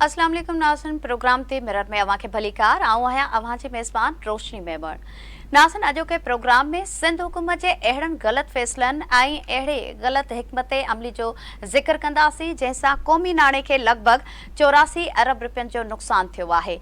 اسلام عليڪم ناظرين پروگرام تي مرر ۾ اوهان کي ڀليڪار آئون آهيان اوهان جي ميزبان روشني ميمڻ ناظرين اڄوڪي پروگرام ۾ سنڌ حڪومت جي اهڙن غلط فيصلن ۽ اهڙي غلط حڪمت عملي جو ذڪر ڪنداسين جنهن سان قومي ناڻي کي لڳ ڀڳ 84 ارب رپين جو نقصان ٿيو آهي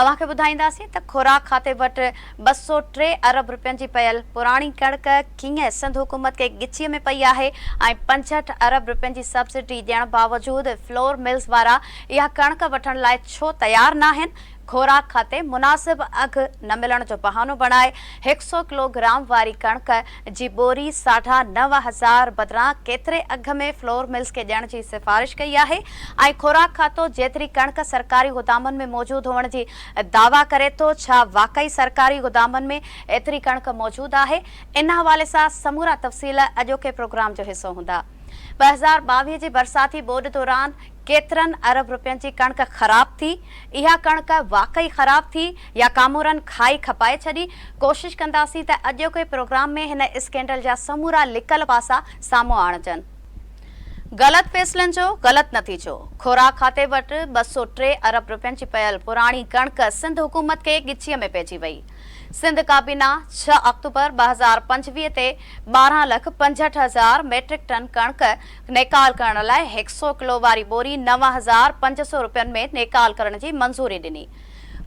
اوهان کي ٻڌائينداسين ته خوراڪ کاتي وٽ 203 ارب رپين جي پيل پراڻي ڪڻڪ ڪيئن سنڌ حڪومت کي ڳچيء ۾ پئي آهي ۽ 65 ارب رپين جي سبسڊي ڏيڻ باوجود فلور ملز وارا اها ڪڻڪ وٺڻ لاء ڇو تيار ناهن؟ خوراڪ کاتي مناسب اگهه نه ملڻ جو بهانو بڻائي هڪ سئو ڪلو گرام واري ڪڻڪ جي ٻوري ساڍا 9000 بدران ڪيتري اگهه ۾ فلور ملز کي ڏيڻ جي سفارش ڪئي آهي ۽ خوراڪ کاتو جيتري ڪڻڪ سرڪاري گدامن ۾ موجود هئڻ جي دعويٰ ڪري ٿو ڇا واقعي سرڪاري گدامن ۾ ايتري ڪڻڪ موجود آهي ان حوالي سان سمورا تفصيل اڄوڪي پروگرام جو حصو هوندا. 2022 جي برساتي ٻوڏ دوران ڪيترن ارب رپين جي ڪڻڪ خراب ٿي، اها ڪڻڪ واقعي خراب ٿي يا ڪامورن کائي کپائي ڇڏي، ڪوشش ڪنداسين ته اڄوڪي پروگرام ۾ هن اسڪينڊل جا سمورا لڪل پاسا سامهون آڻجن. غلط فيصلن جو غلط نتيجو، خوراڪ کاتي وٽ 203 ارب رپين جي پيل پراڻي ڪڻڪ سنڌ حڪومت کي ڳچيء ۾ پئجي وئي. سنڌ ڪابينا ڇهه آڪٽوبر 2025 تي 12 لک 65 هزار ميٽرڪ ٽن ڪڻڪ نيڪال ڪرڻ لاء هڪ سئو ڪلو واري ٻوري 9500 رپين ۾ نيڪال ڪرڻ جي منظوري ڏني.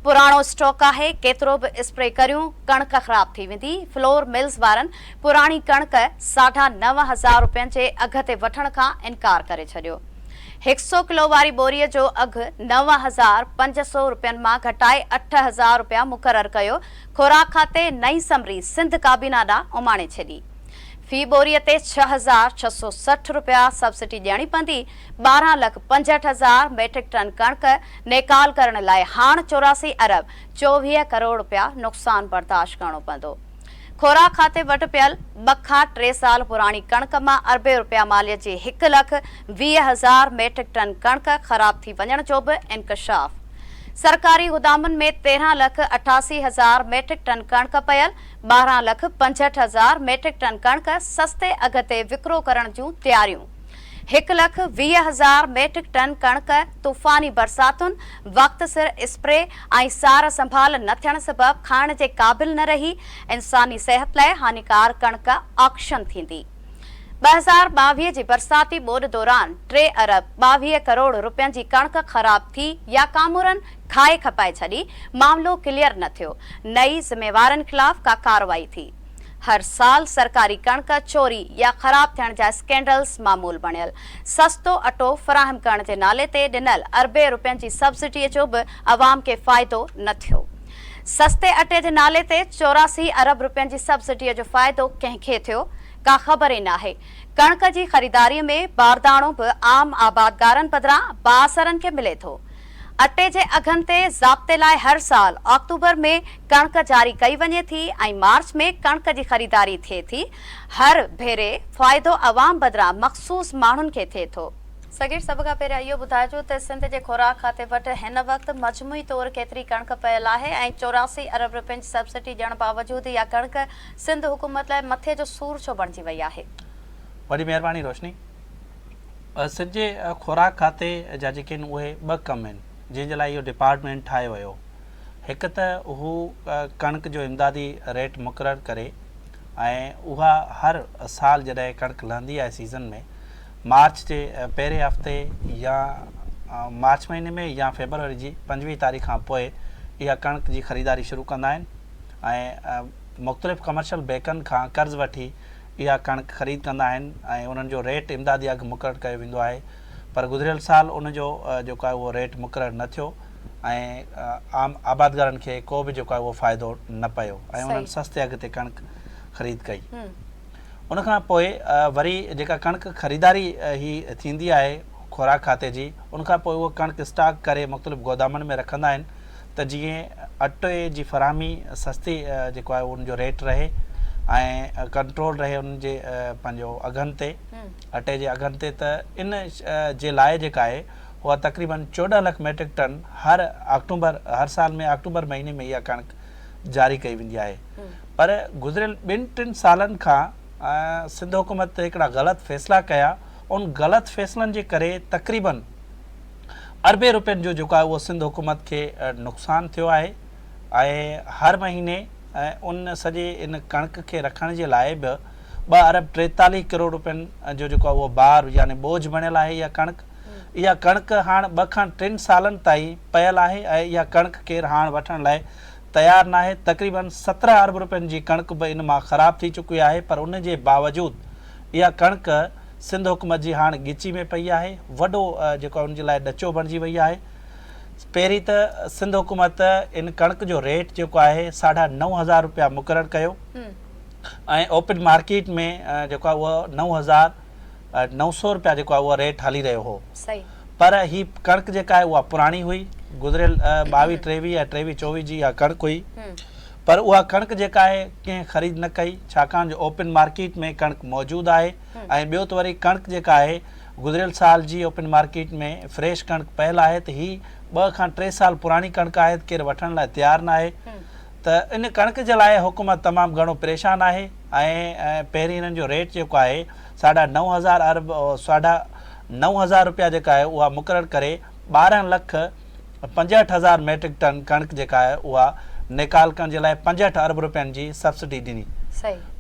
پراڻو اسٽاڪ آهي، ڪيترو به اسپري ڪريون ڪڻڪ خراب ٿي ويندي، فلور ملز وارن پراڻي ڪڻڪ ساڍا 9000 رپين جي اگهه تي وٺڻ کان انڪار ڪري ڇڏيو. هڪ سئو ڪلو واري ٻوري جو اگهه 9500 رپين مان گهٽائي 8000 رپيا مقرر ڪيو، خوراڪ کاتي نئين سمري سنڌ ڪابينا ڏانهن اماڻي ڇڏي. في ٻوري تي 6660 رپيا سبسڊي ڏيڻي پوندي، 12 لک 65 هزار ميٽرڪ ٽن ڪڻڪ نيڪال ڪرڻ لاء هاڻ 84 ارب 24 ڪروڙ رپيا نقصان برداشت ڪرڻو پوندو. خوراڪ کاتي وٽ پيل ٻه کان ٽي سال پراڻي ڪڻڪ مان اربين رپيا ماليت جي هڪ لک 20 هزار ميٽرڪ ٽن ڪڻڪ خراب ٿي وڃڻ جو به انڪشاف. سرڪاري گدامن ۾ 13 لک 88 هزار ميٽرڪ ٽن ڪڻڪ پيل، 12 لک 65 هزار ميٽرڪ ٽن ڪڻڪ سستي اگهه تي وڪرو ڪرڻ جون تياريون. هڪ لک 20 هزار ميٽرڪ ٽن ڪڻڪ طوفاني برساتن، وقت سر اسپري ۽ سار سنڀال نه ٿيڻ سبب کائڻ جي قابل نه رهي، انساني صحت لاء هاڃيڪار ڪڻڪ آڪشن ٿيندي. 2022 جي برساتي ٻوڏ دوران ٽي ارب 22 ڪروڙ رپين جي ڪڻڪ خراب ٿي يا ڪامورن کائي کپائي ڇڏي، معاملو ڪليئر نه ٿيو، نه ئي ذميوارن خلاف ڪا ڪارروائي ٿي. هر سال سرڪاري ڪڻڪ چوري يا خراب ٿيڻ جا اسڪينڊلز معمول بڻيل. سستو اٽو فراهم ڪرڻ جي نالي تي ڏنل اربين رپين جي سبسڊي جو به عوام کي فائدو نه ٿيو. سستي اٽي جي نالي تي 84 ارب رپين جي سبسڊي جو فائدو ڪنهن کي ٿيو، ڪا خبر ئي ناهي. ڪڻڪ جي خريداري ۾ بارداڻو به عام آبادگارن بدران بااثرن کي ملي ٿو. اٽي جي اگهن تي ضابطي لاء هر سال آڪٽوبر ۾ ڪڻڪ جاري ڪئي وڃي ٿي ۽ مارچ ۾ ڪڻڪ جي خريداري ٿئي ٿي، هر ڀيري فائدو عوام بدران مخصوص ماڻهن کي ٿئي ٿو. صغير سڀ کان پهريان اهو ٻڌائجو ته سنڌ جي خوراڪ کاتي وٽ هن وقت مجموعي طور ڪيتري ڪڻڪ پيل آهي ۽ 84 ارب رپين جي سبسڊي ڏيڻ باوجود اها ڪڻڪ سنڌ حڪومت لاء مٿي جو سور ڇو بڻجي وئي آهي؟ وڏي مهرباني روشني. سنڌ جي خوراڪ کاتي جا جيڪي آهن اهي ٻه ڪم آهن جنهن جي لاء اهو ڊپارٽمينٽ ٺاهيو ويو هڪ ته هو ڪڻڪ جو امدادي ريٽ مقرر ڪري ۽ اها هر سال جڏهن ڪڻڪ لهندي آهي سيزن ۾ مارچ جي پهرين هفتي يا مارچ مهيني ۾ يا فيبروري جي 25 تاريخ کان پوء اها ڪڻڪ جي خريداري شروع ڪندا آهن ۽ مختلف ڪمرشل بيڪن کان قرض وٺي اها ڪڻڪ خريد ڪندا آهن ۽ انهن جو ريٽ امدادي اگهه مقرر ڪيو ويندو آهي پر گذريل سال ان جو جيڪو آهي اهو ريٽ مقرر نه ٿيو ۽ عام آبادگارن کي ڪو به جيڪو آهي اهو فائدو نه پيو ۽ انهن سستي اگهه تي ڪڻڪ خريد ڪئي. ان کان پوء وري جيڪا ڪڻڪ خريداري هي ٿيندي آهي خوراڪ کاتي جي ان کان پوء اهو ڪڻڪ اسٽاڪ ڪري مختلف گودامن ۾ رکندا آهن ته جيئن اٽي جي فراهمي سستي جيڪو آهي ان جو ريٽ رهي ۽ ڪنٽرول رهي ان جي پنهنجو اگهن تي اٽي جي اگهن تي ته ان جي لاء جيڪا آهي اها تقريبن 14 لک ميٽرڪ ٽن هر آڪٽومبر هر سال ۾ آڪٽومبر مهيني ۾ اها ڪڻڪ جاري ڪئي ويندي آهي پر گذريل ٻن ٽن سالن کان سنڌ حڪومت هڪڙا غلط فيصلا ڪيا ان غلط فيصلن جي ڪري تقريبن اربين روپين جو جيڪو آهي اهو سنڌ حڪومت کي نقصان ٿيو آهي ۽ هر مهيني ان سڄي ان ڪڻڪ کي رکڻ جي لاء به ٻه ارب 43 ڪروڙ روپين جو جيڪو آهي اهو بار يعني ٻوجهه بڻيل آهي اها ڪڻڪ اها ڪڻڪ هاڻ ٻه کان ٽن سالن تائين پيل آهي ۽ اها ڪڻڪ ڪير هاڻ وٺڻ لاء تيار ناهي تقريبن 17 ارب روپين جي ڪڻڪ به ان مان خراب ٿي چڪي آهي پر ان جي باوجود اها ڪڻڪ سنڌ حڪومت جي هاڻ ڳچي ۾ پئي آهي، وڏو جيڪو آهي ان جي لاء ڏچو بڻجي وئي آهي. پهرين ته سنڌ حڪومت ان ڪڻڪ جو ريٽ جيڪو آهي ساڍا 9000 روپيا مقرر ڪيو ۽ اوپن مارڪيٽ ۾ جيڪو آهي اهو 9900 روپيا جيڪو آهي اهو ريٽ هلي رهيو هو پر هي ڪڻڪ جيڪا آهي اها پراڻي هئي گذريل 22 23 ۽ 23 24 جي اها ڪڻڪ هئي پر اها ڪڻڪ جيڪا آهي ڪنهن خريد نه ڪئي ڇاڪاڻ جو اوپن مارڪيٽ ۾ ڪڻڪ موجود آهي ۽ ٻيو ته وري ڪڻڪ جيڪا آهي گذريل سال جي اوپن مارڪيٽ ۾ فريش ڪڻڪ پيل آهي ته هي ٻه کان ٽي سال پراڻي ڪڻڪ آهي ته ڪير وٺڻ لاء تيار ناهي ته ان ڪڻڪ جي لاء حڪومت تمام گهڻو پريشان آهي ۽ پهرين هنن جو ريٽ جيڪو آهي ساڍا 9000 ارب ساڍا 9000 روپيا جيڪا آهي اها مقرر ڪري 12 لک 65 هزار ميٽرڪ ٽن ڪڻڪ جيڪا آهي اها نيڪال ڪرڻ جي لاء 65 ارب روپين جي سبسڊي ڏني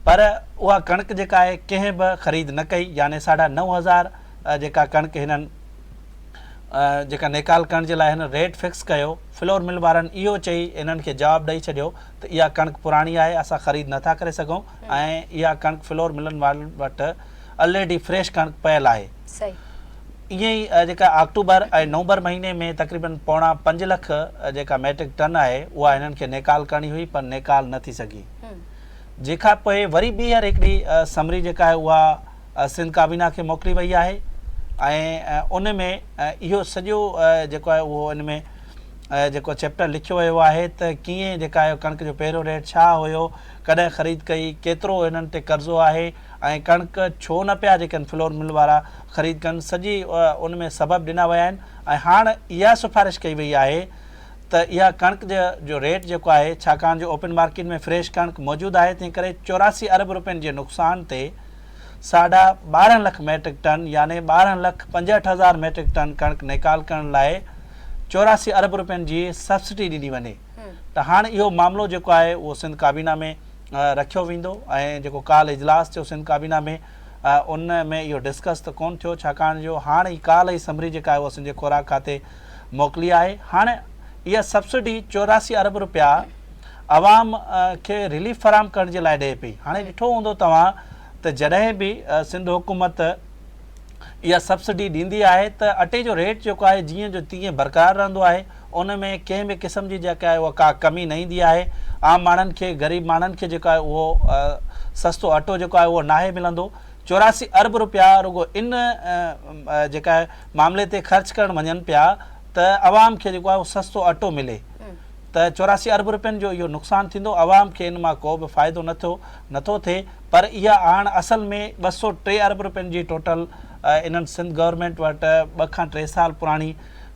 پر اها ڪڻڪ جيڪا آهي ڪنهن به خريد نه ڪئي يعني ساڍا 9000 جيڪا ڪڻڪ هنن جيڪا نيڪال ڪرڻ جي لاء هنن ريٽ فڪس ڪيو فلور مل وارن اهو چئي هنن کي جواب ڏئي ڇڏيو ته اها ڪڻڪ پراڻي آهي اسان خريد نٿا ڪري سگهون ۽ اها ڪڻڪ فلور ملن وارن وٽ الريڊي فريش ڪڻڪ پيل آهي. ائين ئي جيڪا آڪٽوبر ۽ نومبر مهيني ۾ تقريبن پوڻا پنج لک جيڪا ميٽرڪ ٽن آهي اها هنن کي نيڪال ڪرڻي هئي پر نيڪال نه ٿي سگهي. جنهن کان پوء وري ٻيهر هڪڙي سمري جيڪا آهي اها سنڌ ڪابينا کي موڪلي وئي آهي ۽ ان ۾ اهو سڄو جيڪو آهي اهو ان ۾ جيڪو چيپٽر لکيو ويو آهي ته ڪيئن جيڪا آهي ڪڻڪ جو پهريون ريٽ ڇا هيو، ڪڏهن خريد ڪئي، ڪيترو هنن تي قرضو آهي ۽ ڪڻڪ ڇو نه پيا جيڪي فلور مل وارا خريد ڪن سڄي ان ۾ سبب ڏنا ويا آهن ۽ هاڻ اها سفارش ڪئي وئي آهي ته اها ڪڻڪ جو ريٽ جيڪو آهي ڇاڪاڻ جو اوپن مارڪيٽ ۾ فريش ڪڻڪ موجود آهي تنهن ڪري 84 ارب روپين جي نقصان تي ساڍا 12 لک ميٽرڪ ٽن يعني 12 لک 65 هزار ميٽرڪ ٽن ڪڻڪ نيڪال ڪرڻ لاء 84 ارب روپين جي سبسڊي ڏني وڃي ته هاڻ اهو معاملو جيڪو آهي اهو سنڌ ڪابينا ۾ رکيو ويندو ۽ جيڪو ڪالهه اجلاس ٿيو سنڌ ڪابينا ۾ ان ۾ اهو ڊسڪس ته ڪونه ٿيو ڇاڪاڻ جو هاڻ هي ڪالهه هي سمري جيڪا آهي اها سنڌ جي خوراڪ کاتي موڪلي آهي هاڻ اها سبسڊي 84 ارب روپيا عوام کي رليف فراهم ڪرڻ جي لاء ڏئي پئي هاڻي ڏٺو هوندو توهان ته جڏهن به سنڌ حڪومت اها سبسڊي ڏيندي آهي ته اٽي جو ريٽ جيڪو آهي جيئن جو تيئن برقرار رهندو آهي ان ۾ ڪنهن به قسم جي جيڪا آهي اها ڪا ڪمي نه ايندي آهي عام ماڻهن کي غريب ماڻهن کي جيڪو آهي اهو سستو اٽو جيڪو آهي اهو ناهي ملندو 84 ارب روپيا رڳو ان جيڪا آهي معاملي تي خرچ ڪرڻ وڃن پيا ته عوام کي جيڪو آهي اهو سستو اٽو ملي ته 84 ارب روپين جو اهو نقصان ٿيندو عوام کي ان مان ڪو به فائدو نٿو نٿو ٿئي پر اها هاڻ اصل ۾ 203 ارب روپين جي ٽوٽل انهن سنڌ گورنمينٽ وٽ ٻه کان ٽي سال پراڻي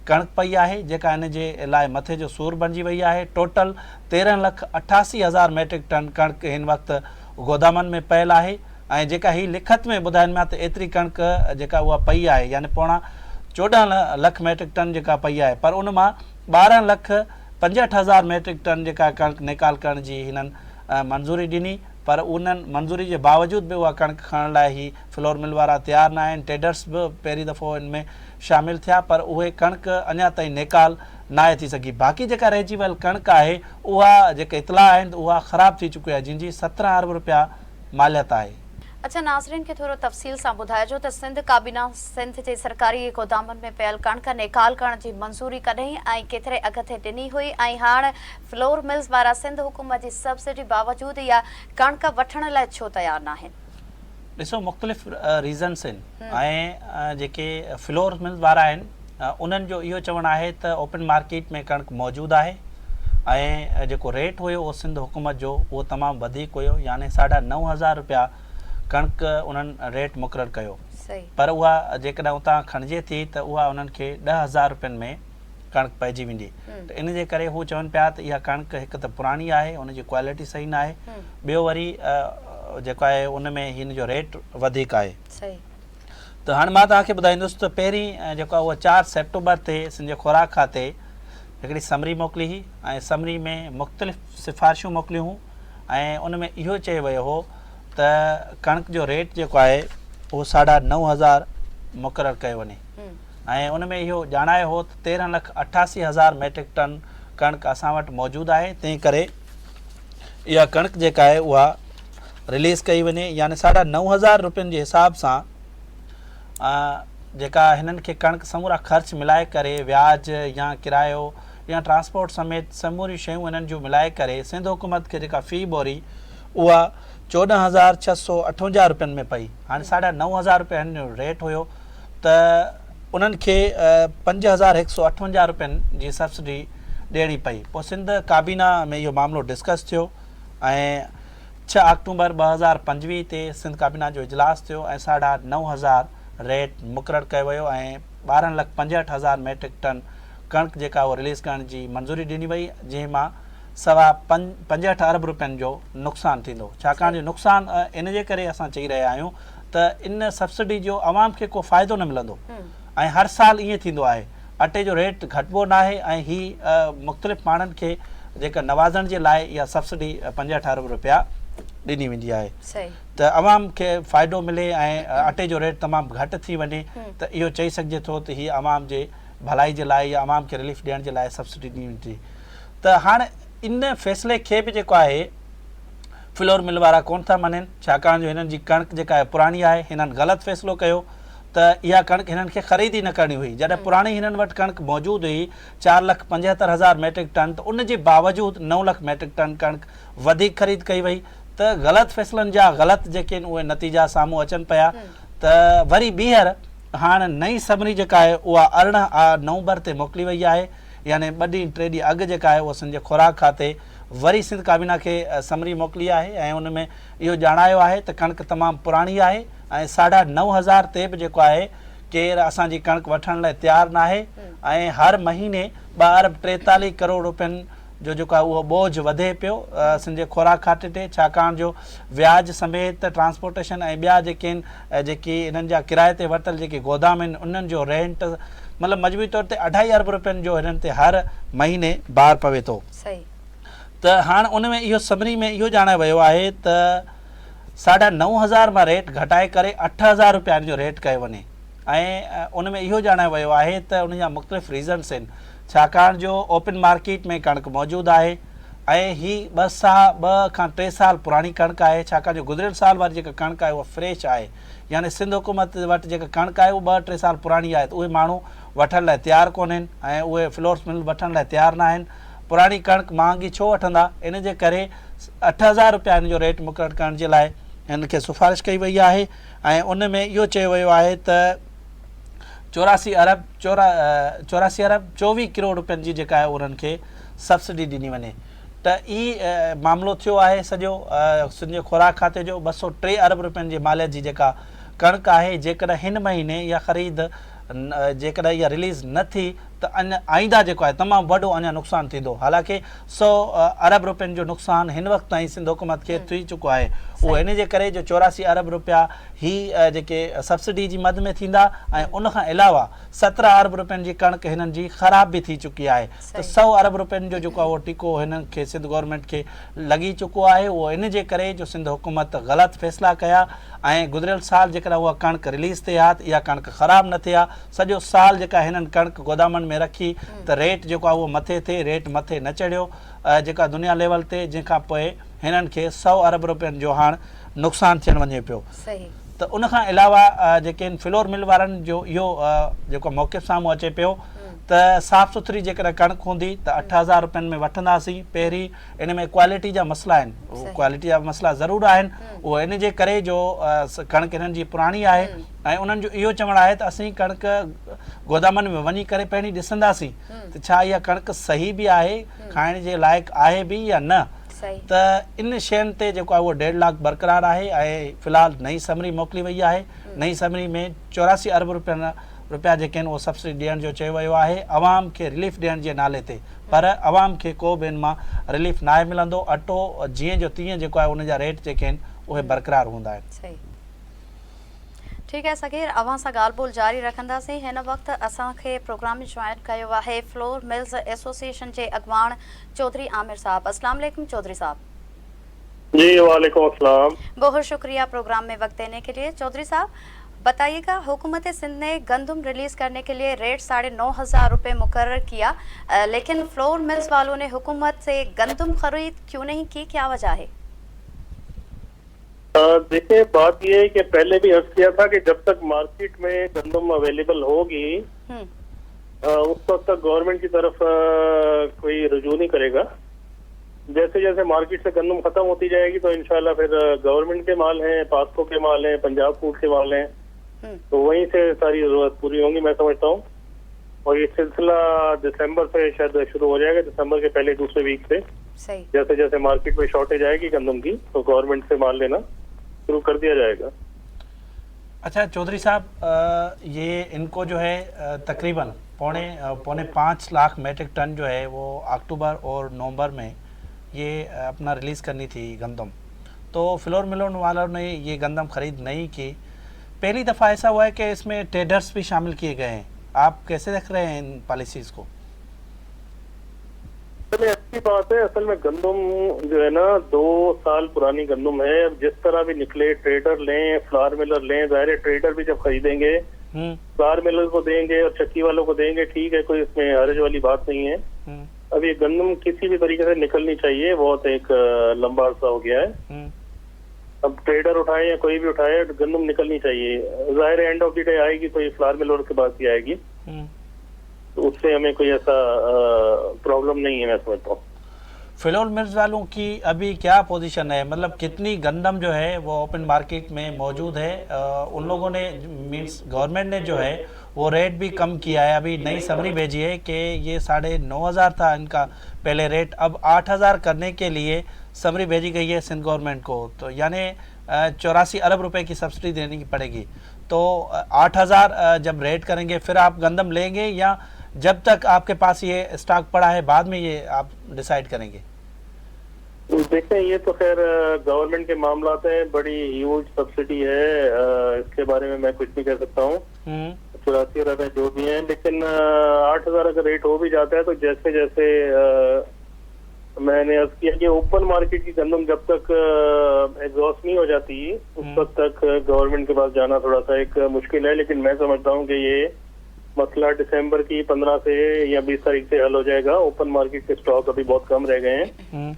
ڪڻڪ پئي آهي جيڪا ان جي لاء مٿي جو سور بڻجي وئي آهي ٽوٽل 13 لک 88 هزار ميٽرڪ ٽن ڪڻڪ هن وقت گودامن ۾ پيل آهي ۽ جيڪا هي لکت ۾ ٻڌائين پيا ته ايتري ڪڻڪ جيڪا اها پئي آهي يعني پوڻا 14 لک ميٽرڪ ٽن جيڪا پئي آهي پر ان مان 12 لک 65 هزار ميٽرڪ ٽن جيڪا ڪڻڪ نيڪال ڪرڻ جي هنن منظوري ڏني پر انهن منظوري جي باوجود به اها ڪڻڪ کڻڻ لاء هي فلور مل وارا تيار نه آهن، ٽيڊرس به پهرين دفعو ان ۾ شامل ٿيا پر اهي ڪڻڪ اڃا تائين نيڪال ناهي ٿي سگهي باقي جيڪا رهجي ويل ڪڻڪ آهي اها جيڪي اطلاع آهن ته اها خراب ٿي چڪي آهي جنهن جي 17 ارب رپيا ماليت آهي. اڇا ناظرين کي ٿورو تفصيل سان ٻڌائجو ته سنڌ ڪابينا سنڌ جي سرڪاري گودامن ۾ پيل ڪڻڪ نيڪال ڪرڻ جي منظوري ڪڏهن ۽ ڪيتري اگهه تي ڏني هئي ۽ هاڻ فلور ملز وارا سنڌ حڪومت جي سبسڊي باوجود اها ڪڻڪ وٺڻ لاء ڇو تيار ناهن؟ ڏسو مختلف ريزنس آهن ۽ جيڪي فلور ملز وارا آهن انهن جو اهو چوڻ آهي ته اوپن مارڪيٽ ۾ ڪڻڪ موجود آهي ۽ جيڪو ريٽ هيو اهو سنڌ حڪومت جو اهو تمام وڌيڪ هيو يعني ساڍا 9000 روپيا ڪڻڪ انهن ريٽ مقرر ڪيو پر اها جيڪڏهن اتان کڻجي ٿي ته اها انهن کي 10,000 روپين ۾ ڪڻڪ پئجي ويندي ته ان جي ڪري هو چون پيا ته اها ڪڻڪ هڪ ته پراڻي آهي ان جي ڪوالٽي صحيح نه آهي ٻيو وري جيڪو آهي ان ۾ هن جو ريٽ وڌيڪ آهي. ته هاڻي مان توهان کي ٻڌائيندس ته پهرين جيڪو آهي اهو چار سيپٽمبر تي سنڌ جي خوراڪ کاتي هڪڙي سمري موڪلي هئي ۽ سمري ۾ مختلف سفارشون موڪليون هيون ۽ ان ۾ اهو چيو ويو هو ته ڪڻڪ جو ريٽ جيڪو آهي اهو ساڍا 9000 مقرر ڪيو وڃي ۽ ان ۾ اهو ڄاڻايو هو ته 13 لک 88 هزار ميٽرڪ ٽن ڪڻڪ اسان وٽ موجود آهي، تنهن ڪري اها ڪڻڪ جيڪا آهي اها رليز ڪئي وڃي، يعني ساڍا 9000 روپين جي حساب سان جيڪا هنن کي ڪڻڪ سمورا خرچ ملائي ڪري وياج يا ڪرايو يا ٽرانسپورٽ سميت سموريون شيون هنن جون ملائي ڪري سنڌ حڪومت کي جيڪا في ٻوري اها 14658 روپين ۾ پئي. هاڻي ساڍا 9000 روپيا هنن جو ريٽ هيو ته انهن کي 5158 روپين جي سبسڊي ڏيڻي پئي. پوء سنڌ ڪابينا ۾ اهو معاملو ڊسڪس ٿيو ۽ 6 آڪٽومبر 2025 تي سنڌ ڪابينا جو اجلاس ٿيو ۽ ساڍا 9000 ريٽ مقرر ڪيو ويو ۽ 12 لک 65 هزار ميٽرڪ ٽن ڪڻڪ جيڪا اهو رليز ڪرڻ جي منظوري ڏني وئي، جنهن مان سوا 65 ارب روپين جو نقصان ٿيندو. ڇاڪاڻ جو نقصان ان جي ڪري اسان چئي رهيا آهيون ته ان سبسڊي جو عوام کي ڪو فائدو نه ملندو ۽ هر سال ائين ٿيندو آهي، اٽي جو ريٽ گهٽبو ناهي ۽ هي مختلف ماڻهن کي جيڪا نوازڻ جي لاء اها سبسڊي 65 ارب روپيا ڏني ويندي آهي ته عوام کي فائدو ملي ۽ اٽي جو ريٽ تمام گهٽ ٿي وڃي ته اهو چئي سگهجي ٿو ته هي عوام جي ڀلائي جي لاء يا عوام کي رليف ڏيڻ جي لاء سبسڊي ڏني ويندي ته هاڻ ان فيصلي کي به جيڪو آهي فلور مل وارا ڪونه ٿا مڃين، ڇاڪاڻ جو هنن جي ڪڻڪ جيڪا آهي پراڻي آهي، هنن غلط فيصلو ڪيو ته اها ڪڻڪ هنن کي خريد ئي نه ڪرڻي هئي، جڏهن پراڻي هنن وٽ ڪڻڪ موجود هئي 4,75,000 ميٽرڪ ٽن ته ان جي باوجود 9 لک ميٽرڪ ٽن ڪڻڪ وڌيڪ خريد ڪئي وئي ته غلط فيصلن جا غلط جيڪي آهن اهي نتيجا سامهون اچن پيا ته وري ٻيهر هاڻ نئين سمري جيڪا آهي اها 18 نومبر تي موڪلي وئي آهي يعني ٻه ڏينهن ٽي ڏينهن اڳ جيڪا آهي اها سنڌ جي خوراڪ کاتي وري سنڌ ڪابينا کي سمري موڪلي آهي ۽ ان ۾ اهو ڄاڻايو آهي ته ڪڻڪ تمام پراڻي آهي ۽ ساڍا 9000 تي به جيڪو آهي ڪير اسان جي ڪڻڪ وٺڻ لاء تيار ناهي ۽ هر مهيني 2 ارب 43 ڪروڙ روپين جو جيڪو آهي اهو ٻوجهه وڌي پيو سنڌ جي خوراڪ کاتي تي، ڇاڪاڻ جو وياج سميت ٽرانسپورٽيشن ۽ ٻيا جيڪي آهن جيڪي انهن جا ڪرائي تي ورتل جيڪي گودام آهن انهن جو رينٽ مطلب مجموعي طور تي اڍائي ارب روپين جو هنن تي هر مهيني بار پوي ٿو. ته هاڻ ان ۾ اهو سمري ۾ اهو ڄاڻايو ويو آهي ته ساڍا 9000 مان ريٽ گهٽائي ڪري 8000 روپيا ان جو ريٽ ڪيو وڃي ۽ ان ۾ اهو ڄاڻايو ويو آهي ته ان جا مختلف ريزنس آهن ڇاڪاڻ جو اوپن مارڪيٽ ۾ ڪڻڪ موجود آهي ۽ هي ٻه سا ٻه کان ٽي سال پراڻي ڪڻڪ آهي ڇاڪاڻ جو گذريل سال واري جيڪا ڪڻڪ آهي اها فريش آهي يعني سنڌ حڪومت وٽ جيڪا ڪڻڪ آهي اها ٻه ٽي سال پراڻي آهي ته اهي ماڻهو وٺڻ لاء تيار ڪونهن ۽ اهي فلورس مل وٺڻ لاء تيار ناهن پراڻي ڪڻڪ مهانگي ڇو وٺندا ان جي ڪري 8000 روپيا ان جو ريٽ مقرر ڪرڻ جي لاء هن کي سفارش ڪئي وئي آهي ۽ ان ۾ اهو چيو ويو آهي ته 84 ارب 84 ارب 24 ڪروڙ روپين جي جيڪا آهي انهن کي سبسڊي ڏني وڃي ته هي معاملو ٿيو آهي سڄو سنڌ جي خوراڪ کاتي جو 203 ارب روپين جي ماليت جي جيڪا ڪڻڪ آهي جيڪڏهن هن مهيني اها خريد جيڪڏهن اها رليز نه ٿي ته اڃا آئنده جيڪو آهي تمام وڏو اڃا نقصان ٿيندو حالانڪه 100 ارب روپين جو نقصان هن وقت تائين سنڌ حڪومت کي ٿي چڪو آهي اهو ان جي ڪري جو 84 ارب روپيا هي جيڪي سبسڊي جي مد ۾ ٿيندا ۽ ان کان علاوه 17 ارب روپين جي ڪڻڪ هنن جي خراب به ٿي چڪي آهي ته 100 ارب روپين جو جيڪو آهي اهو ٽيڪو هنن کي سنڌ گورنمينٽ کي لڳي چڪو آهي اهو ان جي ڪري جو سنڌ حڪومت غلط فيصلا ڪيا ۽ گذريل سال جيڪڏهن اها ڪڻڪ رليز ٿئي ها ته اها ڪڻڪ خراب نه ٿئي ها سڄو سال جيڪا هنن ڪڻڪ گودامن ۾ رکي ته ريٽ جيڪو آهي اهو مٿي ٿئي ريٽ مٿي نه چڙهيو جيڪا دنيا ليول تي جنهن کان پوء هنن کي 100 ارب روپين جو هاڻ نقصان ٿيڻ وڃي پيو ته ان کان علاوه جيڪي آهن فلور مل وارن جو اهو جيڪو موقف سامهون اچي پيو ته صاف سٿري جيڪڏهن ڪڻڪ هوندي ته 8000 روپين ۾ وٺنداسين پهرين ان ۾ ڪوالٽي جا مسئلا آهن ڪوالٽي جا مسئلا ضرور آهن اهو ان جي ڪري جو ڪڻڪ انهن جي پراڻي آهي ۽ انهن جو اهو چوڻ آهي ته اسين ڪڻڪ گودامن ۾ وڃي ڪري پهرين ڏسنداسين ته ڇا اها ڪڻڪ صحيح به آهي کائڻ جي لائق آهي به يا نه ته ان شين تي جيڪو آهي اهو ڊيڊ لاڪ برقرار آهي ۽ في الحال نئين سمري موڪلي وئي آهي نئين سمري ۾ 84 ارب روپين روپيا جيڪي آهن اهو سبسڊي ڏيڻ جو چيو ويو آهي عوام کي رليف ڏيڻ جي نالي تي پر عوام کي ڪو به ان مان رليف ناهي ملندو اٽو جيئن جو تيئن جيڪو آهي ان جا ريٽ جيڪي آهن اهي برقرار هوندا آهن. ٺيڪ آهي صغير اوهان سان ڳالهه ٻولهه جاري رکنداسين هن وقت اسان کي پروگرام ۾ جوائن ڪيو آهي فلور ملز ايسوسيئيشن جي اڳواڻ چوڌري عامر صاحب اسلام عليڪم چوڌري صاحب. جي وعليڪم السلام. بهت شڪريه پروگرام ۾ وقت ديني ڪي ليي چوڌري صاحب بتائيي گا حڪومت سنڌ ني گندم رليز ڪرني ڪي ليي ريٽ ساڙهي 9000 روپي مقرر ڪيا ليڪن فلور ملز والو ني حڪومت سي گندم خريد ڪيون نهين ڪي ڪيا وجه هي. ديکين بات يي هي ڪي پهلي بهي عرض ڪيا ٿا ڪي جب تڪ مارڪيٽ ۾ گندم اويليبل هوگي اس وقت تڪ گورنمينٽ ڪي طرف ڪوئي رجوع نهين ڪري گا جيسي جيسي مارڪيٽ سي گندم ختم هوتي جائي گي تو انشاء الله ڦر گورنمينٽ ڪي مال هين پاسڪو ڪي مال هين پنجاب فوڊ ڪي مال هين تو وهين سي ساري ضرورت پوري هونگي مين سمجهتا هون اور يي سلسله دسمبر سي شايد شروع هو جائي گا دسمبر ڪي پهلي دوسري ويڪ سي جيسي جيسي مارڪيٽ ۾ شارٽيج آئي گي گندم ڪي تو گورنمينٽ سي مال لينا شروع ڪر ديا جائي گا. اچھا چوڌري صاحب يي انڪو جو هي تقريبن پوڻي پوڻي پانچ لاک ميٽرڪ ٽن جو هي وو آڪٽوبر اور نومبر ۾ يي اپنا رليز ڪرني ٿي گندم تو فلور ملون والو ني يي گندم خريد نهين ڪي پهلي دفعه ايسا هوا هي ڪي اس ۾ ٽريڊرس بهي شامل ڪيي گئي هين آپ ڪيسي ديک رهي هين ان پاليسيز ڪو. چلي اڇي بات هي اصل ۾ گندم جو هي نا دو سال پراني گندم هي اب جس طرح بهي نڪلي ٽريڊر لين فلار ملر لين ظاهر هي ٽريڊر بهي جب خريدين گي فلار ملر ڪو دين گي اور چڪي والو ڪو دين گي ٺيڪ هي ڪوئي اس ۾ حرج والي بات نهين هي اب يي گندم ڪسي بهي طريقي سي نڪلني چاهيي بهت ايڪ لمبا عرصه هو گيا هي اب ٽريڊر اٺائي يا ڪوئي بهي اٺائي گندم نڪلني چاهيي ظاهر هي اينڊ آف the D آئي گي تو يي فلار ملر ڪي پاس هي آئي گي. تو اس سي همين ڪوئي ايسا پرابلم نهين هي مين سمجهتا هون. فلور ملز والون ڪي ابهي ڪيا پوزيشن هي مطلب ڪتني گندم جو هي وو اوپن مارڪيٽ مين موجود هي ان لوگون ني مينس گورنمينٽ ني جو هي وو ريٽ بهي ڪم ڪيا هي ابهي نئي سمري ڀيجي هي ڪي يي ساڙهي 9000 ٿا ان ڪا پهلي ريٽ اب 8000 ڪرني ڪي ليي سمري ڀيجي گئي هي سنڌ گورنمينٽ ڪو تو يعني 84 ارب روپي ڪي سبسڊي ديني پڙي گي تو 8000 جب ريٽ ڪرين گي ڦر آپ گندم لين گي يا جب تڪ آپ ڪي پاس يي اسٽاڪ پڙا هي بعد مين يي آپ ڊسائيڊ ڪرين گي. ديکين يي تو خير گورنمينٽ ڪي معاملات هين بڙي هيوج سبسڊي هي اس ڪي باري مين مين ڪجھ نهين ڪهه سڪتا هون 84 ارب هين جو بهي هين ليڪن 8000 اگر ريٽ هو بهي جاتا هي تو جيسي جيسي مين ني عرض ڪيا ڪي اوپن مارڪيٽ ڪي گندم جب تڪ ايگزاسٽ نهين هو جاتي اس وقت تڪ گورنمينٽ ڪي پاس جانا ٿوڙا سا ايڪ مشڪل هي ليڪن مين سمجهتا هون ڪي يي مسئلا ڊسمبر ڪي 15 سي يا 20 تاريخ سي حل هو جائي گا اوپن مارڪيٽ ڪي اسٽاڪ اڀي بهت ڪم رهه گئي هين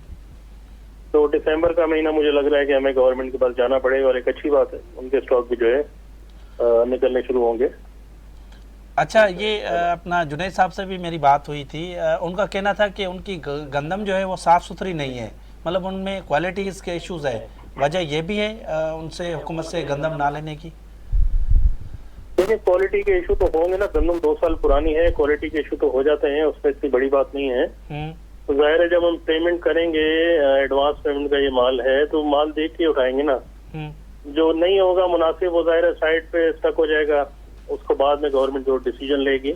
تو ڊسمبر ڪا مهينا مجهي لڳ رها هي ڪي همين گورنمينٽ ڪي پاس جانا پڙي گا اور ايڪ اڇي بات هي ان ڪي اسٽاڪ بهي جو هي نڪلني شروع هونگي. اڇا يي اپنا جنيد صاحب سي بهي ميري بات هئي ٿي ان ڪا ڪهنا ٿا ڪي ان ڪي گندم جو هي وو صاف سٿري نهين هي مطلب ان ۾ ڪوالٽيز ڪي اشوز هي وجه يي بهي هي ان سي حڪومت سي گندم نا ليني ڪي. ديکين ڪوالٽي ڪي اشو تو هونگي نا گندم دو سال پراني هي ڪوالٽي ڪي اشو تو هو جاتي هين اس مين اتني بڙي بات نهين هي ظاهر هي جب هم پيمينٽ ڪرين گي ايڊوانس پيمينٽ ڪا يي مال هي تو مال ديک ڪي اٺائين گي نا جو نهين هوگا مناسب وو ظاهر هي سائيڊ پي اسٽڪ هو جائي گا. اس ڪو بعد ۾ گورنمينٽ جو ڊسيزن لي گي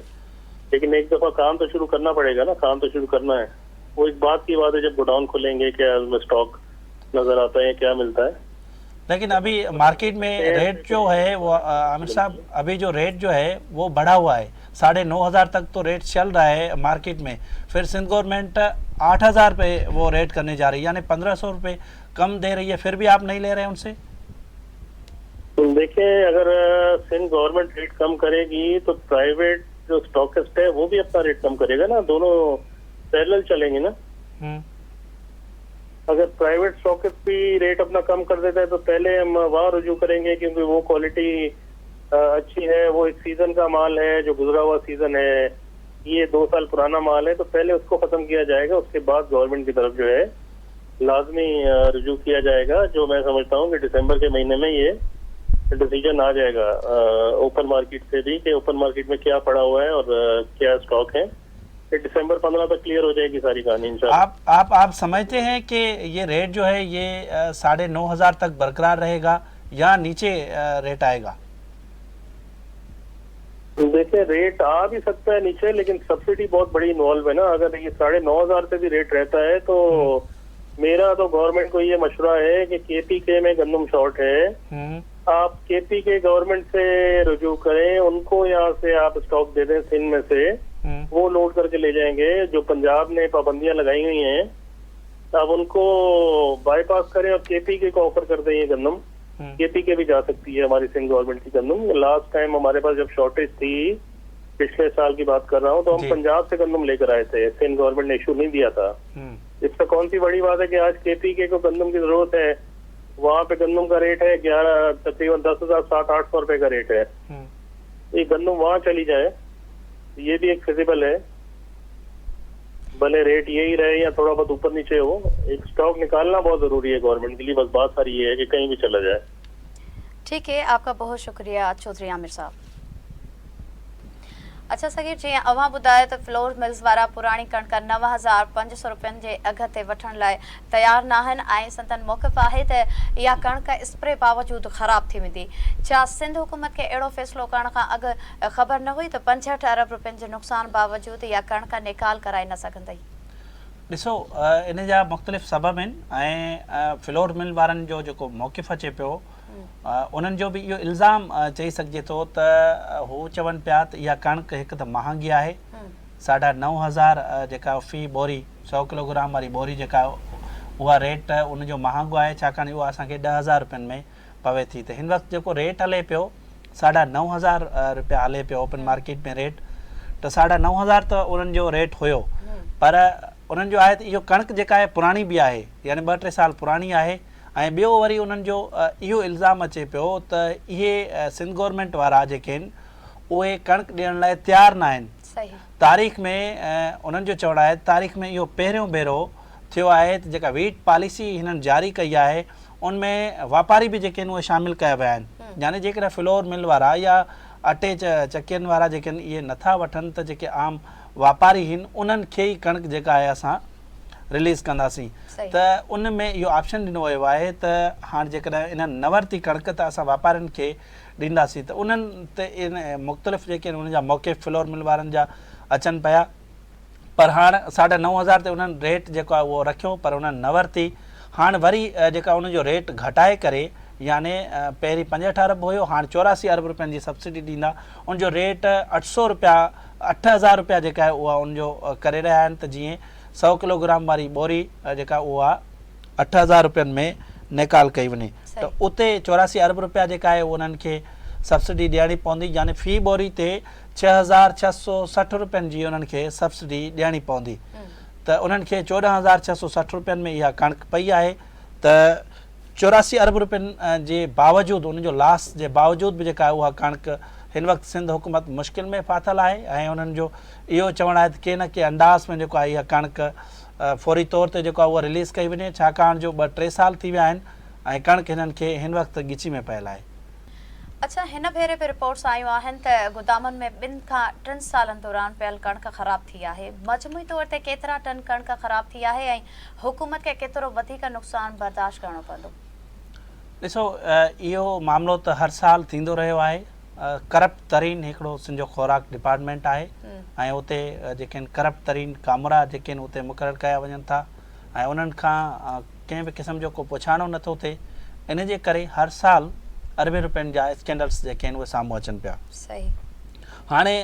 ليڪن ايڪ دفعه ڪام تو شروع ڪرنا پڙي گا نا ڪام تو شروع ڪرنا هي وو ايڪ بعد ڪي بات هي جب گوڊائون کلين گي ڪيا اس مين اسٽاڪ نظر آتا هي ڪيا ملتا هي. ليڪن ابهي مارڪيٽ ۾ ريٽ جو هي وو عامر صاحب ابهي جو ريٽ جو هي وو بڙها هوا هي ساڙهي 9000 تڪ تو ريٽ چل رها هي مارڪيٽ ۾ ڦر سنڌ گورنمينٽ 8000 پي وو ريٽ ڪرني جا رهي يعني 1500 روپي ڪم the رهي هي ڦر بهي آپ نهين لي رهي ان سي. ديکين اگر سنڌ گورنمينٽ ريٽ ڪم ڪري گي تو پرائيويٽ جو اسٽاڪسٽ هي وو بهي اپنا ريٽ ڪم ڪري گا نا دونو پيرلل چلين گي نا اگر پرائيويٽ اسٽاڪسٽ بهي ريٽ اپنا ڪم ڪر ديتا هي تو پهلي هم وهان رجوع ڪرين گي ڪيونڪه وو ڪوالٽي اڇي هي وو ايڪ سيزن ڪا مال هي جو گذرا هوا سيزن هي يي دو سال پرانا مال هي تو پهلي اس ڪو ختم ڪيا جائي گا اس ڪي بعد گورنمينٽ ڪي طرف جو هي لازمي رجوع ڪيا جائي گا جو مين سمجهتا هون ڪي ڊسمبر ڪي مهيني ۾ يي ڊسيزن آ جائي گا اوپن مارڪيٽ سي بهي ڪي اوپن مارڪيٽ ۾ ڪيا پڙا هوا هي اور ڪيا اسٽاڪ هي يي ڊسمبر 15 تڪ ڪليئر هو جائي گي ساري ڪهاني انشاء الله. آپ آپ سمجهتي هين ڪي يي ريٽ جو هي يي ساڙهي 9000 تڪ برقرار رهي گا يا نيچي ريٽ آئي گا. ديکين ريٽ آ بهي سڪتا هي نيچي ليڪن سبسڊي بهت بڙي انوالو هي نا اگر يي 9500 پي بهي ريٽ رهتا هي تو ميرا تو گورنمينٽ ڪو يي مشورا هي ڪي ڪي پي ڪي مين گندم شارٽ هي आप के पी के गवर्नमेंट से रुजू करें, उनको यहाँ से आप स्टॉक दे दें सिंध में से, वो लोड करके ले जाएंगे। जो पंजाब ने पाबंदियां लगाई हुई हैं, आप उनको बाईपास करें और के पी के को ऑफर कर दें ये गंदम। के पी के भी जा सकती है हमारी सिंध गवर्नमेंट की गंदम। लास्ट टाइम हमारे पास जब शॉर्टेज थी, पिछले साल की बात कर रहा हूँ, तो हम पंजाब से गंदम लेकर आए थे, सिंध गवर्नमेंट ने इशू नहीं दिया था। इसमें कौन सी बड़ी बात है कि आज के पी के को गंदम की जरूरत है, वहाँ पे गंदम का रेट है 11, तकरीबन 10,700-800 रुपए का रेट है। ये गंदम वहाँ चली जाए, ये भी एक फिजिबल है। भले रेट यही रहे या थोड़ा बहुत ऊपर नीचे हो, एक स्टॉक निकालना बहुत जरूरी है गवर्नमेंट के लिए। बस बात सारी ये है कि कहीं भी चला जाए। ठीक है, आपका बहुत शुक्रिया चौधरी आमिर साहब। अच्छा सगीर, जीअं अव्हां ॿुधायो त फ्लोर मिल्स वारा पुराणी कणिक 9500 रुपयनि जे अघ ते वठण लाइ तयारु न आहिनि ऐं संदन मौक़िफ़ आहे त इहा कणिक स्प्रे बावजूद ख़राब थी वेंदी। छा सिंध हुकूमत खे अहिड़ो फ़ैसिलो करण खां अॻु ख़बर न हुई त 65 अरब रुपयनि जे नुक़सान बावजूद इहा कणिक निकाल कराए न सघंदई? ॾिसो, इन जा मुख़्तलिफ़ सबब आहिनि ऐं फ्लोर मिल वारनि जो जेको मौक़िफ़ अचे पियो, उन्हनि जो बि इहो इल्ज़ाम चई सघिजे थो त हू चवनि पिया त इहा कणिक हिकु त महांगी आहे, 9500 जेका फ़ी ॿोरी 100 किलोग्राम वारी ॿोरी जेका उहा रेट उन जो महांगो आहे, छाकाणि उहा असांखे 10000 रुपयनि में पवे थी। त हिन वक़्तु जेको रेट हले पियो 9500 रुपया हले पियो ओपन मार्केट में रेट, त 9500 त उन्हनि जो रेट हुयो, पर उन्हनि जो आहे त इहो कणिक जेका आहे पुराणी बि आहे, यानी 2-3 साल पुराणी आहे। ऐं ॿियो वरी उन्हनि जो इहो इल्ज़ाम अचे पियो त इहे सिंध गवर्नमेंट वारा जेके आहिनि उहे कणिक ॾियण लाइ तयारु न आहिनि। तारीख़ में उन्हनि जो चवणु आहे तारीख़ में इहो पहिरियों भेरो थियो आहे त जेका वीट पॉलिसी हिननि जारी कई आहे उन में वापारी बि जेके आहिनि उहे शामिल कया विया आहिनि। यानी जेकॾहिं फ्लोर मिल वारा या अटे चकियुनि वारा जेके आहिनि इहे नथा वठनि त जेके आम वापारी आहिनि उन्हनि खे ई कणिक जेका आहे असां रिलीज़ कंदासीं। त उन में इहो ऑप्शन ॾिनो वियो आहे त हाणे जेकॾहिं इन्हनि न वरिती कणिक त असां वापारियुनि खे ॾींदासीं। त उन्हनि ते इन मुख़्तलिफ़ जेके आहिनि उन्हनि जा मौक़िफ़ फ्लोर मिल वारनि जा अचनि पिया, पर हाणे 9500 ते उन्हनि रेट जेको आहे उहो रखियो, पर उन्हनि न वरिती। हाणे वरी जेका उन जो रेट घटाए करे, यानी पहिरीं 65 अरब हुयो, हाणे 84 अरब रुपयनि जी सब्सिडी ॾींदा, उन जो रेट 800 रुपया, 8000 रुपया जेका आहे उहा उन जो करे रहिया आहिनि त जीअं 100 किलोग्राम वारी ॿोरी जेका उहा 8000 रुपयनि में निकाल कई वञे। त उते 84 अरब रुपया जेका आहे उन्हनि खे सब्सिडी ॾियणी पवंदी, यानी फ़ी ॿोरी ते 6660 रुपयनि जी उन्हनि खे सब्सिडी ॾियणी पवंदी। त उन्हनि खे 14660 रुपयनि में इहा कणिक पई आहे। त 84 अरब रुपयनि जे बावजूद, उन जो लास जे बावजूद बि जेका आहे उहा कणिक हिन वक़्तु सिंध हुकूमत मुश्किल में फ़ाथल आहे ऐं उन्हनि जो इहो चवणु आहे त कंहिं न कंहिं अंदाज़ में जेको आहे इहा कणिक फौरी तौर ते जेको आहे उहा रिलीज़ कई वञे, छाकाणि जो 2-3 साल थी विया आहिनि ऐं कणिक हिननि खे हिन वक़्तु ॻिची में पयल आहे। अच्छा, हिन भेरे बि रिपोर्ट्स आयूं आहिनि त गोदामनि में 2 खां 3 सालनि दौरान पयल कणिक ख़राब थी आहे। मजमूई तौर ते केतिरा टन कणिक ख़राब थी आहे ऐं हुकूमत खे केतिरो वधीक नुक़सान बर्दाश्त करिणो पवंदो? ॾिसो, इहो मामिलो त हर साल थींदो रहियो आहे। करप्ट तरीन हिकिड़ो सिंध जो ख़ुराक डिपार्टमेंट आहे ऐं उते जेके आहिनि करप्ट तरीन कामरा जेके आहिनि उते मुक़ररु कया वञनि था ऐं उन्हनि खां कंहिं बि क़िस्म जो को पुछाणो नथो थिए। इन जे करे हर साल अरबे रुपयनि जा स्कैंडल्स जेके आहिनि उहे साम्हूं अचनि पिया। हाणे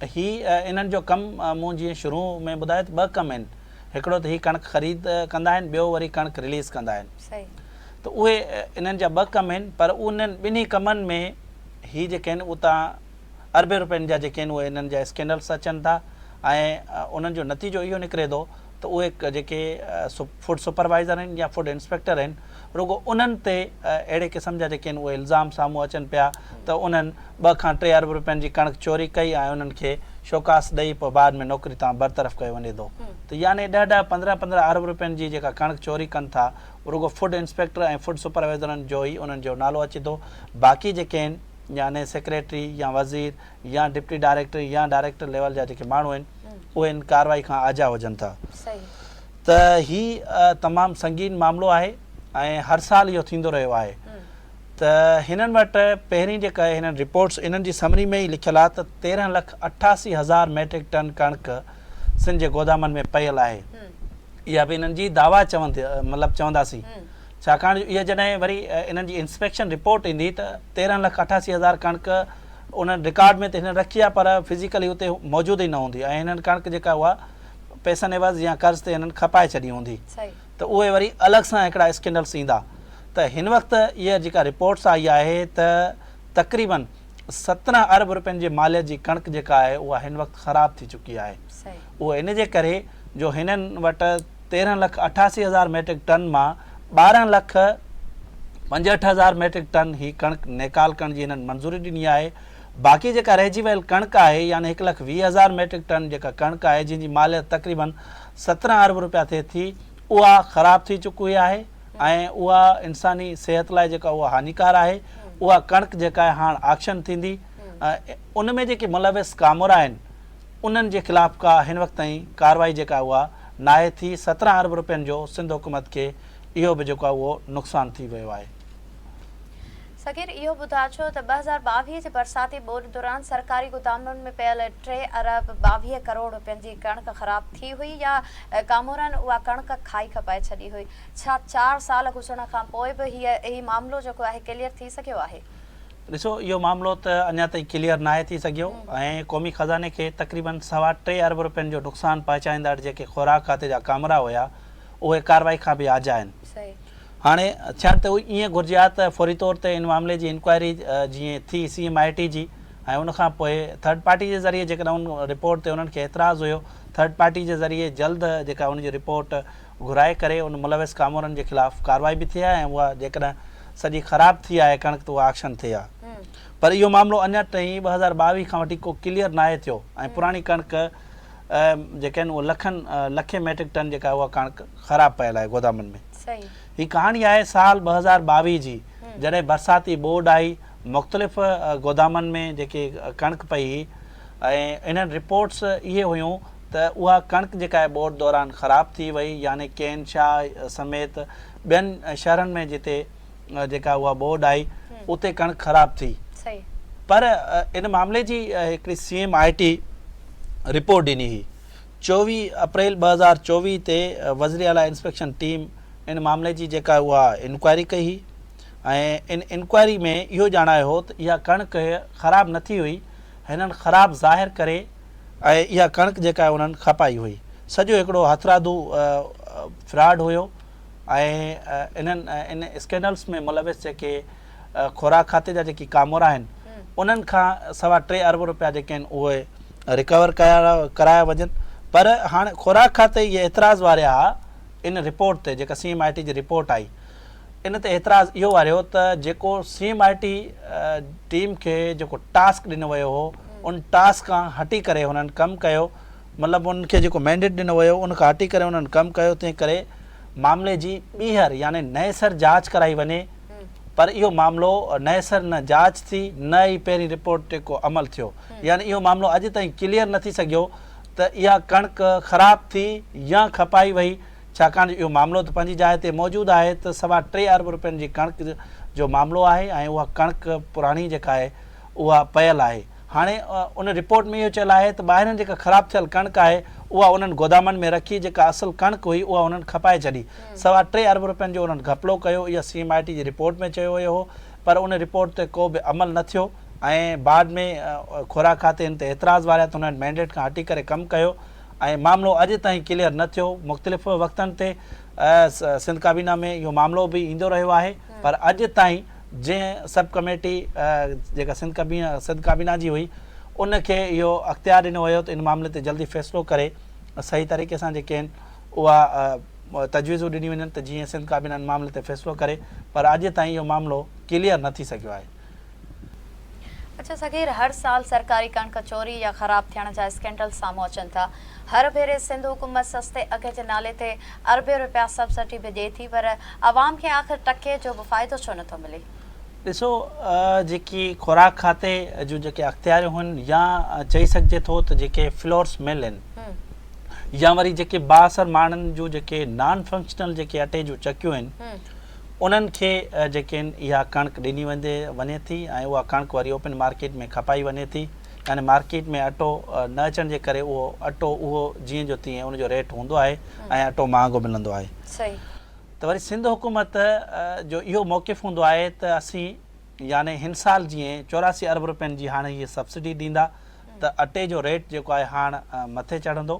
ही इन्हनि जो कमु मूं जीअं शुरू में ॿुधायो त ॿ कमु आहिनि, हिकिड़ो त ही कणिक ख़रीद कंदा आहिनि, ॿियो वरी कणिक रिलीज़ कंदा आहिनि। त उहे इन्हनि जा ॿ कमु आहिनि, पर उन्हनि ॿिन्ही कमनि में ही जेके आहिनि उतां अरबे रुपयनि जा जेके आहिनि उहे इन्हनि जा स्कैंडल्स अचनि था ऐं उन्हनि जो नतीजो इहो निकिरे थो त उहे जेके फूड सुपरवाइज़र आहिनि या फूड इंस्पेक्टर आहिनि रुगो उन्हनि ते अहिड़े क़िस्म जा जेके आहिनि उहे इल्ज़ाम साम्हूं अचनि पिया त उन्हनि 2 खां 3 अरब रुपयनि जी कणिक चोरी कई ऐं उन्हनि खे शोकास ॾेई पोइ बाद में नौकरी तां बरतरफ़ कयो वञे थो। त यानी 10 10 15 15 अरब रुपयनि जी जेका कणिक चोरी कनि था रुगो फूड इंस्पेक्टर ऐं फूड सुपरवाइज़रनि जो ई उन्हनि जो नालो अचे थो, बाक़ी जेके आहिनि यानी सेक्रेटरी या वज़ीर या डिप्टी डायरेक्टर या डायरेक्टर लेवल जा जेके माण्हू आहिनि उहे इन कार्रवाई खां आजा हुजनि था। त ही तमामु संगीन मामिलो आहे ऐं हर साल इहो थींदो रहियो आहे। त हिननि वटि पहिरीं जेका हिननि रिपोर्ट्स इन्हनि जी समरी में ई लिखियलु आहे त 13,88,000 मैट्रिक टन कणिक सिंध जे गोदामनि में पयल आहे। इहा बि हिननि जी दावा चवंदे मतिलबु चवंदासीं। ڇاڪاڻ جو اها جڏهن وري انهن جي انسپيڪشن رپورٽ ايندي ته 13 لک 88 هزار ڪڻڪ انهن رڪارڊ ۾ ته هنن رکي آهي پر فزيڪلي اتي موجود ئي نه هوندي ۽ هنن ڪڻڪ جيڪا اها پئسن عيوض يا قرض تي هنن کپائي ڇڏي هوندي ته اهي وري الڳ سان هڪڙا اسڪينڊلس ايندا ته هن وقت اها جيڪا رپورٽس آئي آهي ته تقريبن 17 ارب روپين جي ماليت جي ڪڻڪ جيڪا آهي اها هن وقت خراب ٿي چڪي آهي. اهو ان جي ڪري جو هنن وٽ 13 لک 88 هزار ميٽرڪ ٽن مان 12 لک 65 هزار ميٽرڪ ٽن هي ڪڻڪ نيڪال ڪرڻ جي هنن منظوري ڏني آهي. باقي جيڪا رهجي ويل ڪڻڪ آهي يعني هڪ لک 20 هزار ميٽرڪ ٽن جيڪا ڪڻڪ آهي جنهن جي ماليت تقريبن 17 ارب روپيا ٿئي ٿي اها خراب ٿي چڪي آهي. ۽ اها انساني صحت لاء جيڪا اها هاڃيڪار آهي اها ڪڻڪ جيڪا آهي هاڻ آڪشن ٿيندي ان ۾ جيڪي ملوث ڪامورا آهن انهن جي خلاف ڪا هن وقت تائين ڪارروائي جيڪا اها ناهي ٿي 17 ارب روپين جو سنڌ حڪومت کي اهو به جيڪو آهي اهو نقصان ٿي ويو آهي. صغير اهو ٻڌاء ڇو ته 2022 جي برساتي ٻوڏ دوران سرڪاري گدامن ۾ پيل ٽي ارب 22 ڪروڙ رپين جي ڪڻڪ خراب ٿي هئي يا ڪامورن اها ڪڻڪ کائي کپائي ڇڏي هئي؟ ڇا چار سال گذرڻ کان پوء به هي معاملو جيڪو آهي ڪليئر ٿي سگهيو آهي؟ ڏسو اهو معاملو ته اڃا تائين ڪليئر ناهي ٿي سگهيو ۽ قومي خزاني کي تقريبن سوا ٽي ارب رپين جو نقصان پهچائيندڙ جيڪي خوراڪ کاتي جا ڪامورا هيا اهي ڪارروائي کان به آجا آهن. هاڻي ٿيڻ ته ائين گهرجي ها ته فوري طور تي ان معاملي جي انڪوائري جيئن ٿي سي ايم I ٽي جي ۽ ان کان پوء ٿرڊ پارٽي جي ذريعي جيڪڏهن ان رپورٽ تي انهن کي اعتراض هيو ٿرڊ پارٽي جي ذريعي جلد جيڪا ان جي رپورٽ گهرائي ڪري ان ملوث ڪامورن جي خلاف ڪارروائي به ٿئي ها ۽ اها جيڪڏهن سڄي خراب ٿي آهي ڪڻڪ ته اها آڪشن ٿئي ها پر اهو معاملو اڃا تائين 2022 کان وٺي ڪو ڪليئر ناهي ٿيو ۽ پراڻي ڪڻڪ جيڪا آهن اهو لکن لکين ميٽرڪ ٽن جيڪا اها ڪڻڪ خراب پيل آهي گودامن ۾. هي ڪهاڻي آهي سال 2022 جي جڏهن برساتي ٻوڏ آئي مختلف گودامن ۾ جيڪي ڪڻڪ پئي هئي ۽ انهن رپورٽس اهي هيون ته اها ڪڻڪ جيڪا آهي ٻوڏ دوران خراب ٿي وئي يعني ڪين شاهه سميت ٻين شهرن ۾ جتي جيڪا اها ٻوڏ آئي اتي ڪڻڪ خراب ٿي پر ان معاملي جي هڪڙي C M I T report ڏني هئي 24 اپريل 2024 تي وزير اعليٰ انسپيڪشن ٽيم ان معاملي جي جيڪا اها انڪوائري ڪئي هئي ۽ ان انڪوائري ۾ اهو ڄاڻايو هو ته اها ڪڻڪ خراب نه ٿي هئي هنن خراب ظاهر ڪري ۽ اها ڪڻڪ جيڪا انهن کپائي هئي سڄو هڪڙو هٿرادو فراڊ هيو ۽ انهن ان اسڪينڊلس ۾ ملوث جيڪي خوراڪ کاتي جا جيڪي ڪامورا آهن انهن کان سوا ٽي ارب روپيا جيڪي آهن اهي رڪور ڪرايا وڃن پر هاڻي خوراڪ کاتي اهي اعتراض واريا ان رپورٽ تي جيڪا سي ايم I ٽي جي رپورٽ آئي ان تي اعتراض اهو واريو ته جيڪو C M I T team کي جيڪو ٽاسڪ ڏنو ويو هو ان ٽاسڪ کان هٽي ڪري هنن ڪم ڪيو مطلب انهن کي جيڪو مينڊيٽ ڏنو ويو ان کان هٽي ڪري انهن ڪم ڪيو تنهن ڪري معاملي جي ٻيهر يعني نئين سر جاچ ڪرائي وڃي پر اهو معاملو نئين سر نه جاچ ٿي نه ئي پهرين رپورٽ تي ڪو عمل ٿيو يعني اهو معاملو اڄ تائين ڪليئر نه ٿي سگهيو ته اها ڪڻڪ خراب ٿي يا کپائي وئي ڇاڪاڻ جو اهو معاملو ته پنهنجي جاء تي موجود آهي ته سوا ٽي ارب روپين جي ڪڻڪ جو معاملو آهي ۽ اها ڪڻڪ پراڻي جيڪا آهي اها پيل آهي. هاڻي ان رپورٽ ۾ اهو چيل آهي ته ٻاهرين جيڪا خراب ٿيل ڪڻڪ آهي اها انهن گودامن ۾ رکي جيڪا اصل ڪڻڪ هئي اها انهن کپائي ڇڏي. سوا ٽي ارب روپين جو انهن گهپلو ڪيو اها سي ايم I ٽي جي رپورٽ ۾ چيو ويو هو پر ان رپورٽ تي ڪو به عمل نه ٿيو ۽ بعد ۾ خوراڪ کاتي ان تي اعتراض واريا ته انهن مينڊيٽ کان هٽي ڪري ڪم ڪيو ۽ معاملو اڄ تائين ڪليئر نه ٿيو مختلف وقتن تي سنڌ ڪابينا ۾ اهو معاملو به ايندو رهيو آهي پر اڄ تائين جنهن سب ڪميٽي جيڪا سنڌ سنڌ ڪابينا جي هئي ان کي اهو اختيار ڏنو ويو ته ان معاملي تي جلدي فيصلو ڪري صحيح طريقي سان جيڪي آهن اها تجويزون ڏنيون وڃن ته جيئن سنڌ ڪابينا ان معاملي تي فيصلو ڪري پر اڄ تائين اهو معاملو ڪليئر نه ٿي سگهيو آهي. اڇا صغير هر سال سرڪاري ڪڻڪ چوري يا خراب ٿيڻ جا اسڪينڊل سامهون اچن ٿا هر ڀيري سنڌ حڪومت سستي اگهه جي نالي تي اربين رپيا سبسڊي به ڏئي ٿي پر عوام کي آخر ٽڪي جو به فائدو ڇو نٿو ملي؟ ڏسو جيڪي خوراڪ کاتي جون جيڪي اختياريون هن يا چئي سگهجي ٿو ته جيڪي فلورس مل آهن يا وري جيڪي بااثر ماڻهن جون جيڪي نان فنڪشنل جيڪي اٽي جون چڪيون آهن انهن کي جيڪي آهن اها ڪڻڪ ڏني ويندي وڃي ٿي ۽ اها ڪڻڪ وري اوپن مارڪيٽ ۾ کپائي وڃي ٿي يعني مارڪيٽ ۾ اٽو نه اچڻ جي ڪري اهو اٽو اهو جيئن جو تيئن ان جو ريٽ هوندو آهي ۽ اٽو مهانگو ملندو آهي. ته وري سنڌ حڪومت جو اهو موقف هوندو آهي ته اسين يعني هن سال جيئن 84 ارب روپين جي هاڻ هي سبسڊي ڏيندا ته اٽي جو ريٽ جيڪو آهي هاڻ مٿي چڙهندو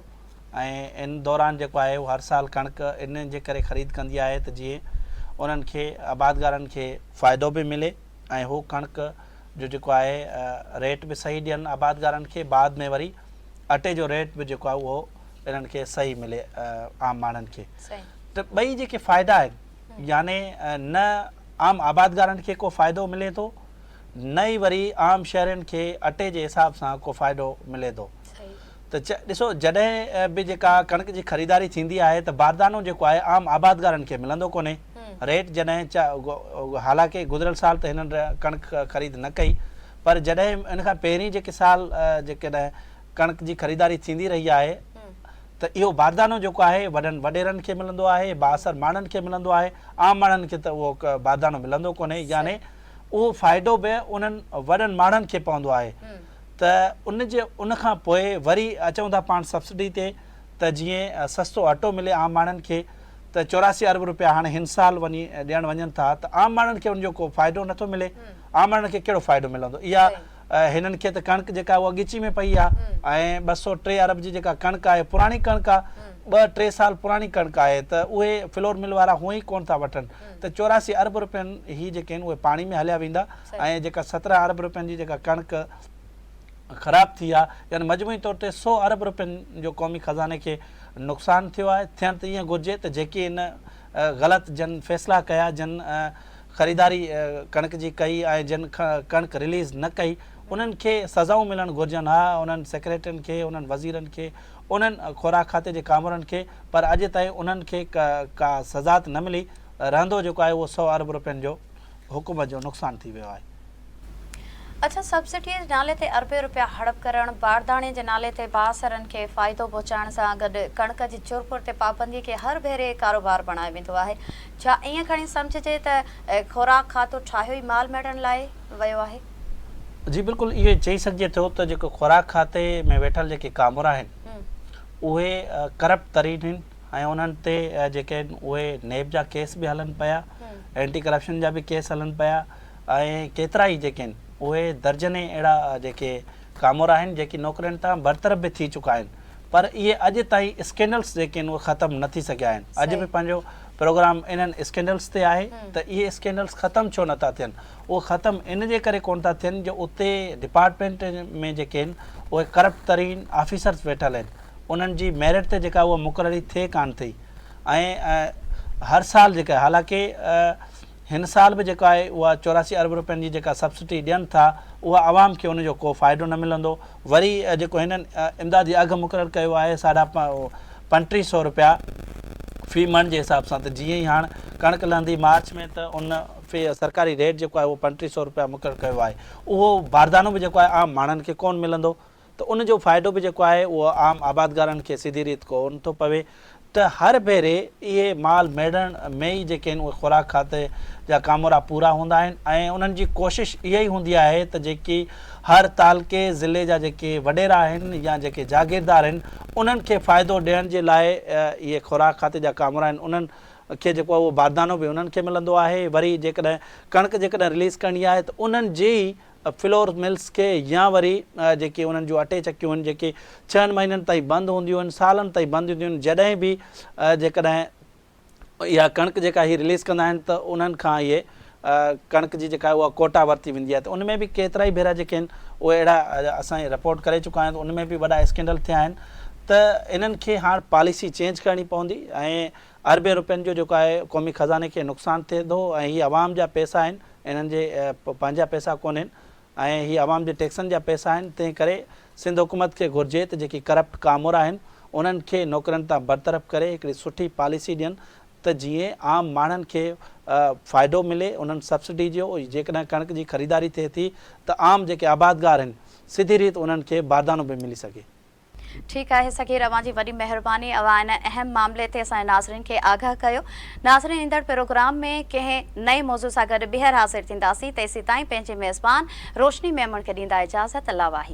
۽ ان دوران جيڪو آهي هو هر سال ڪڻڪ ان جي ڪري خريد ڪندي آهي ته جيئن انهن کي آبادگارن کي فائدو به ملي ۽ هو ڪڻڪ جو جيڪو آهي ريٽ به صحيح ڏين آبادگارن کي بعد ۾ وري اٽي جو ريٽ به جيڪو آهي اهو انهن کي صحيح ملي عام ماڻهن کي ته ٻئي جيڪي فائدا آهن يعني نه عام آبادگارن کي ڪو فائدو ملي ٿو نه ئي وري عام شهرين کي اٽي جي حساب سان ڪو فائدو ملي ٿو ته ڏسو جڏهن به جيڪا ڪڻڪ جي خريداري ٿيندي آهي ته باردانو جيڪو آهي عام آبادگارن کي ملندو ڪونهي ريٽ جڏهن حالانڪه گذريل سال ته هنن ڪڻڪ خريد نه ڪئي پر جڏهن ان کان پهرين جيڪي سال جيڪڏهن ڪڻڪ جي خريداري ٿيندي رهي آهي ته اهو باردانو جيڪو آهي وڏن وڏيرن کي ملندو آهي، بااثر ماڻهن کي ملندو آهي، عام ماڻهن کي ته اهو باردانو ملندو ڪونهي يعني اهو فائدو به انهن وڏن ماڻهن کي پوندو آهي ته ان جي ان کان پوء وري اچون ٿا پاڻ سبسڊي تي ته جيئن سستو اٽو ملي عام ماڻهن کي ته 84 ارب روپيا هاڻي هن سال وڃي ڏيڻ وڃن ٿا ته عام ماڻهن کي ان جو ڪو فائدو نٿو ملي عام ماڻهن کي ڪهڙو فائدو ملندو اها هنن کي ته ڪڻڪ جيڪا اها ڳچي ۾ پئي آهي ۽ 203 ارب جي جيڪا ڪڻڪ آهي پراڻي ڪڻڪ آهي ٻه ٽي سال پراڻي ڪڻڪ آهي ته اهي فلور مل وارا هونئن ئي ڪونه ٿا وٺن ته 84 ارب روپين هي جيڪي آهن اهي پاڻي ۾ هليا ويندا ۽ جيڪا 17 ارب روپين جي جيڪا ڪڻڪ خراب ٿي آهي يعني مجموعي طور تي 100 ارب روپين جو قومي خزاني کي نقصان ٿيو آهي ٿيڻ ته ائين گهرجي ته جيڪي ان غلط جن فيصلا ڪيا جن خريداري ڪڻڪ جي ڪئي ۽ جن ڪڻڪ رليز نه ڪئي انهن کي سزائون ملڻ گهرجن ها انهن سيڪريٽرين کي انهن وزيرن کي انهن خوراڪ کاتي جي ڪامورن کي پر اڄ تائين انهن کي ڪا سزا ته نه ملي رهندو جيڪو آهي اهو 100 ارب روپين جو حڪومت جو نقصان ٿي ويو آهي. اڇا سبسڊي جي نالي تي اربين روپيا هڙپ ڪرڻ، بارداڻي جي نالي تي بااثرن کي فائدو پهچائڻ سان گڏ ڪڻڪ جي چرپر تي پابندي کي هر ڀيري ڪاروبار بڻايو ويندو آهي. ڇا ائين کڻي سمجهجي ته خوراڪ کاتو ٺاهيو ئي مال ميڙڻ لاء ويو آهي؟ جي بلڪل اهو چئي سگهجي ٿو ته جيڪو خوراڪ کاتي ۾ ويٺل جيڪي ڪامورا آهن اهي ڪرپٽ ترين آهن ۽ انهن تي جيڪي آهن اهي نيب جا ڪيس به هلن پيا اينٽي ڪرپشن جا به ڪيس هلن پيا ۽ ڪيترائي جيڪي آهن اهي درجنين اهڙا جيڪي ڪامورا آهن جيڪي نوڪرين تان برطرف به ٿي چڪا آهن پر اهي اڄ تائين اسڪينڊلس جيڪي آهن اهي ختم نه ٿي سگهيا آهن اڄ به پنهنجو پروگرام انهن اسڪينڊلس تي آهي ته اهي اسڪينڊلس ختم ڇو نٿا ٿين اهي ختم ان جي ڪري ڪونه ٿا ٿين جو اتي ڊپارٽمينٽ ۾ جيڪي آهن اهي ڪرپٽ ترين آفيسرس ويٺل آهن انهن جي ميرٽ تي جيڪا اها مقرري ٿئي ڪانه ٿي ۽ هر سال جيڪا حالانڪه هن سال به جيڪا آهي اها 84 ارب روپين جي جيڪا سبسڊي ڏين ٿا اها عوام کي ان جو ڪو فائدو نه ملندو وري جيڪو هنن امدادي اگهه مقرر ڪيو آهي ساڍا 35 سئو روپيا في مڻ جي حساب سان ته جيئن ئي هاڻ ڪڻڪ لهندي مارچ ۾ ته ان في سرڪاري ريٽ جيڪو آهي اهو 35 سئو روپيا مقرر ڪيو آهي اهو باردانو به جيڪو آهي عام ماڻهن کي ڪونه ملندو ته ان جو فائدو به جيڪو آهي اهو عام آبادگارن کي سڌي ريت ڪو نه ٿو پوي ته هر ڀيري اهي مال ميڙڻ ۾ ئي جيڪي آهن اهي خوراڪ کاتي جا ڪامورا پورا هوندا آهن ۽ انهن جي ڪوشش اها ئي هوندي آهي ته جيڪي هر تعلقي ضلعي جا جيڪي وڏيرا آهن يا جيڪي جاگيردار آهن انهن کي فائدو ڏيڻ جي لاء اهي خوراڪ کاتي جا ڪامورا آهن انهن کي جيڪو آهي اهو باردانو به انهن کي ملندو آهي وري جيڪڏهن ڪڻڪ جيڪڏهن رليز ڪرڻي آهي ته انهن جي ئي فلور ملز کي يا وري جيڪي انهن جون اٽي چڪيون آهن جيڪي ڇهن مهينن تائين بند هونديون آهن سالن تائين بند هونديون آهن جڏهن به جيڪڏهن اها ڪڻڪ جيڪا هي رليز ڪندا آهن ته انهن کان اهي ڪڻڪ جي جيڪا اها ڪوٽا ورتي ويندي آهي ته ان ۾ به ڪيترائي ڀيرا جيڪي آهن اهي اهڙا اسان رپورٽ ڪري چڪا آهيون ته ان ۾ به وڏا اسڪينڊل ٿيا آهن ته انهن کي هاڻ پاليسي چينج ڪرڻي پوندي ۽ اربين روپين جو جيڪو آهي قومي خزاني کي نقصان ٿئي ٿو ۽ هي عوام جا پئسا آهن انهن جي پنهنجا پئسا ڪونهن ۽ هي عوام جي ٽيڪسن جا پئسا آهن تنهن ڪري سنڌ حڪومت کي گهرجي ته جيڪي ڪرپٽ ڪامورا آهن انهن کي نوڪرين تان برطرف ڪري هڪڙي سٺي پاليسي ڏين ته جيئن عام ماڻهن کي فائدو ملي انهن سبسڊي جو جيڪڏهن ڪڻڪ جي خريداري ٿئي ٿي ته عام جيڪي آبادگار آهن سڌي ريت انهن کي باردانو به ملي سگهي. ٺيڪ آهي صغير اوهان جي وڏي مهرباني اوهان ان اهم معاملي تي اسان جي ناظرين کي آگاهه ڪيو ناظرين ايندڙ پروگرام ۾ ڪنهن نئين موضوع سان گڏ ٻيهر حاضر ٿينداسين تيسيتائين پنهنجي ميزبان روشني ميمڻ کي ڏيندا اجازت الله واهي.